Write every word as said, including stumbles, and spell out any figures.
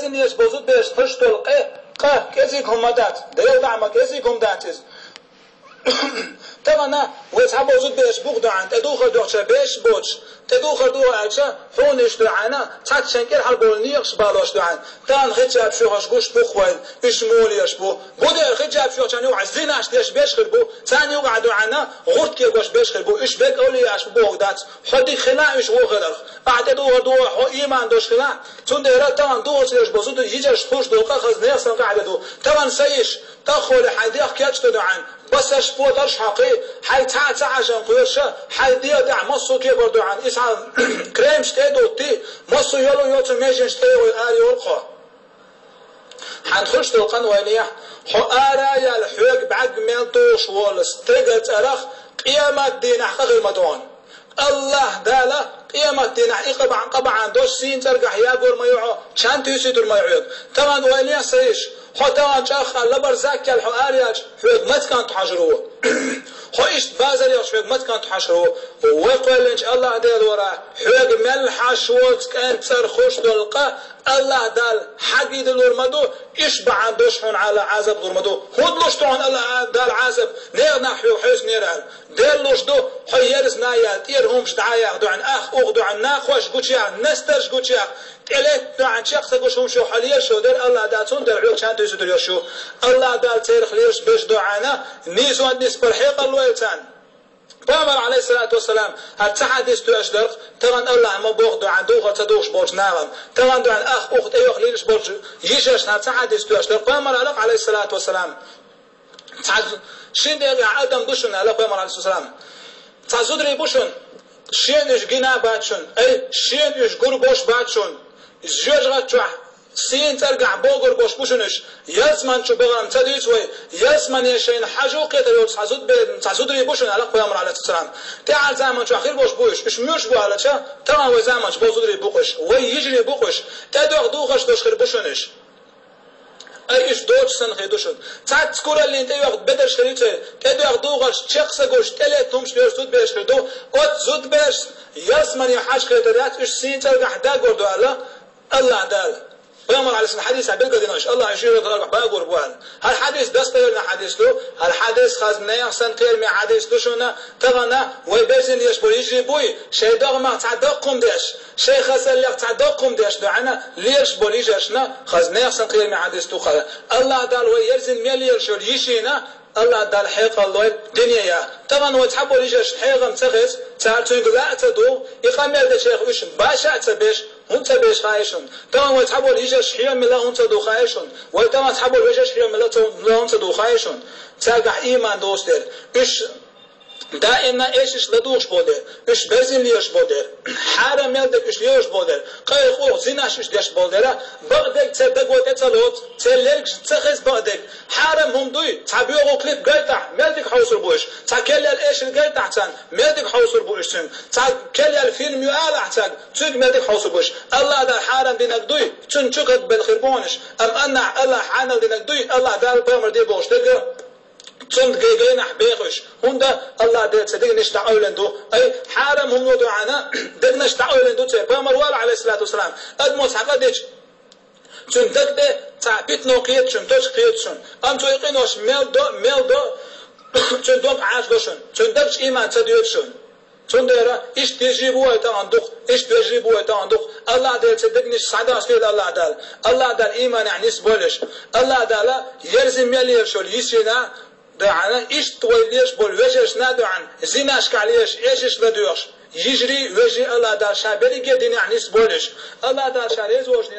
безам еш болу зудабераш хӀуш долу къа, къа кӀезиг хӀума дац, Делан дӀа ма кӀезиг хӀума дац иза. Тахана вай цхьаболу зудабераш буха дуьхьал, тӀедухар дуьхьал беш боцуш, тӀедухар дуьхьал аьлча, хьуна иштта дуьхьал, цхьацца шайн кӀелхьарболу некъаш балош дуьхьал. Тахана хиджаб шоьхуш гуш бух вайна, уьш муха лелаш бу. Гу дера хиджаб шоьхучарна юкъахь зинаш деш берш хир бу, царна юкъахь дуьхьал гӀурт кегош берш хир бу, уьш берриг авлияаш бу бохург дац. Хьо дика хила уьш вон хиларх. Ахьа тӀедухар дуьхьал хьо ийман долуш хила. Цундела тахана духар ца еш болу зуда йижарш хӀуш долу къа хаза нехан санна къахьега ду. Тахана са йиш, тӀаккха хьайн дегӀ кечдо дуьхьал, басаш, подарш хьокхий, хьайга цхьа а ца хьажан кхоьруш, хьайн дегӀан тӀехь массо а кегор дуьхьал, иза хьан кремаш тӀе а дуттий, массо а йолу йоцу меженаш тӀе а гӀой ара йолу хьо. Хьан хӀуш долу къанойнехь, хьо ара а яьлла, хьоьга бӀаьрг мел тухуш волу стеган цӀарах къемат дийнахь къа хир ма ду хьуна. АллахӀ Дала къемат дийнахь и къа бахьана, къа бахьана долуш сийна цӀергахь ягор ма ю хьо, чан туьйсуьйтур ма ю хьоьга. Тахана ойла е, са йиш, хьо тахана чӀагӀ а лабар заккъел хьо ара яьлча, хьоьга маца кӀант хьожур ву. Хьо иштта базар яхаш хьоьга маца кӀант хьожур ву. Вай кхоьллинчу АллахӀ Дела вара, хьоьга мел хьаш воцу кӀентан цӀарах хӀуш долу къа АллахӀ Дала хьагийдалур ма ду, уьш бахьана долуш хьуна Ӏала Ӏазап лур ма ду. ХӀунда луш ду хьуна АллахӀ Дала Ӏазап, нехан нах хьоьга хьевсинера аьлла? Деллуш ду, хьо ерзина а яьлла, тӀера хӀумаш дӀа а яьхна дуьхьал, ах ух дуьхьал, накхош гучуяьхна, настарш гучуяьхна, тӀелетта дуьхьал, чекх ца гуш хӀумаш ю хьо лелаш йолу дела, АллахӀ Дала цундела хьоьга чан туьйсуьйтур йолуш ю. АллахӀ Дала церах лелаш берш дуьхьал, нийсонца нисбар хьекъал лойла царна. Пайхамар, Ӏалайхиссалату вассалам, хӀара цхьа хьадис тоьаш дара, тахана АллахӀа ма боху дуьхьал духар ца духуш болчу нахана, тахана дуьхьал ах ух тӀейоху лелаш болчу йижаршна хӀара цхьа хьадис тоьаш дара. Пайхамар аьлла, Ӏалайхиссалату вассалам, цхьа шина декъехь адам ду шуна, аьлла Пайхамар, Ӏалайхиссалам. Цхьа зударий бу шуна, шена уьш гина а бац шуна, ай, шена уьш гур бош бац шуна. Жоьжахати чохь сийна цӀергахь богур бош бу шуна уьш. Ялсамани чу бахарна ца дуьйцу вай, ялсамане шайна хьажа кхетар йолчу цхьа зудабе-, цхьа зударий бу шуна, аьлла Пайхамар, Ӏалайхиссалам. ТӀаьхьара заман чохь хир бош бу уьш. Уьш муьш бу аьлча, тахана вай заман чу болу зударий бу-кх уьш, вай йижарий бу-кх уьш. ТӀедоьгӀу духарш долуш хир бу шуна уьш. Ай, уьш доцуш санна хир ду шуна. Цхьацца кураллина тӀейоьгӀу бедарш хир ю церан, тӀедоьгӀу духарш, чекх ца гуш, тӀелетта хӀумаш лелаш зудабераш хир ду. Оцу зудабершна ялсамане хьажа кхетар яц, уьш сийна цӀергахь дагор ду аьлла АллахӀ Дала. Пайхамар, Ӏалайхиссалам, хьадисехь билгалдина уьш, АллахӀ уьш жоьжахати арахь багор бу аьлла. ХӀара хьадис достоверный хьадис ду, хӀара хьадис хаза нехан санна кхераме хьадис ду шуна, тахана вай безам еш болу йижарий буй, шайн догӀмах цхьа доккха хӀума деш, шайн хазаллех цхьа доккха хӀума деш дуьхьал лелаш болу йижаршна, хаза нехан санна кхераме хьадис ду хӀара. АллахӀ Дала вай ерзина мел лелаш йолу йишина, АллахӀ Дала хьекъал лойла дуьне а. Тахана вай цхьаболу йижаршна хьехам ца хеза, цара цуьнга лаа а ца дугӀу, и къамел дечех уьш баша а ца беш, хӀунда ца беш хаьий шуна? Тахана вай цхьаболу йижаршна хьехам мила хӀунда ца ду хаьий шуна? Вай тахана цхьаболу вежаршна хьехам мила ца, мила хӀунда ца ду хаьий шуна? Цаьргахь ийман доцу дела. Уьш даимна эшарш ладугӀуш болу дела, уьш берзина лелаш болу дела, хьарам мел дерг уьш лелаш болу дела, къайгӀа, къух, зинаш уьш деш болу дела, бакъдерг церан даго тӀе ца лоцу, церан лергашна ца хеза бакъдерг. Хьарам хӀума дуй, цхьа боьгӀу клип гайтахь, мел дика хьовсур бу уьш. Цхьа керла яьлла эшар гайтахь царна, мел дика хьовсур бу уьш цуьнга. Цхьа керла яьлла фильм ю алахь цаьрга, цуьнга мел дика хьовсур бу уьш. АллахӀ Дала хьарам динарг дуй, цуьнан чу кад белла хир бу хьуна уьш. Амма аннахь АллахӀ хьанал динарг дуй, АллахӀ Дала пайхамар де бохуш дерг, цунна гай-, гайнахь беха уьш. ХӀунда АллахӀ Дела церан дегнаш дӀакъевлина ду. Ай, хьарам хӀума дуьхьал дегнаш дӀакъевлина ду церан. Пайхамар вала, Ӏалайхиссалату вассалам, адамо цхьа къа дича, цуьнан даг тӀе цхьа питано кхета шуна, точка кхета шуна. Амма цо и къинош мел до, мел до, цуьнан дог Ӏаш до шуна. Цуьнан даг чу ийман ца доьду шуна. Цундела иштта вежарий бу вай тахана дукха, иштта вежарий бу вай тахана дукха. АллахӀ Дела церан дегнаш схьадахьа лела АллахӀ Дала. АллахӀ Дала ийманехь нисбойла уьш. АллахӀ Дала ерзина мел лелаш йолу йишина дуьхьал, иштта вай лелаш болу вежаршна дуьхьал, зинашкахь лелаш, эшарш ладоьгӀуш, йижарий, вежарий АллахӀ Дала ша берриге а динехь нисбойла уьш. АллахӀ Дала ша реза волчу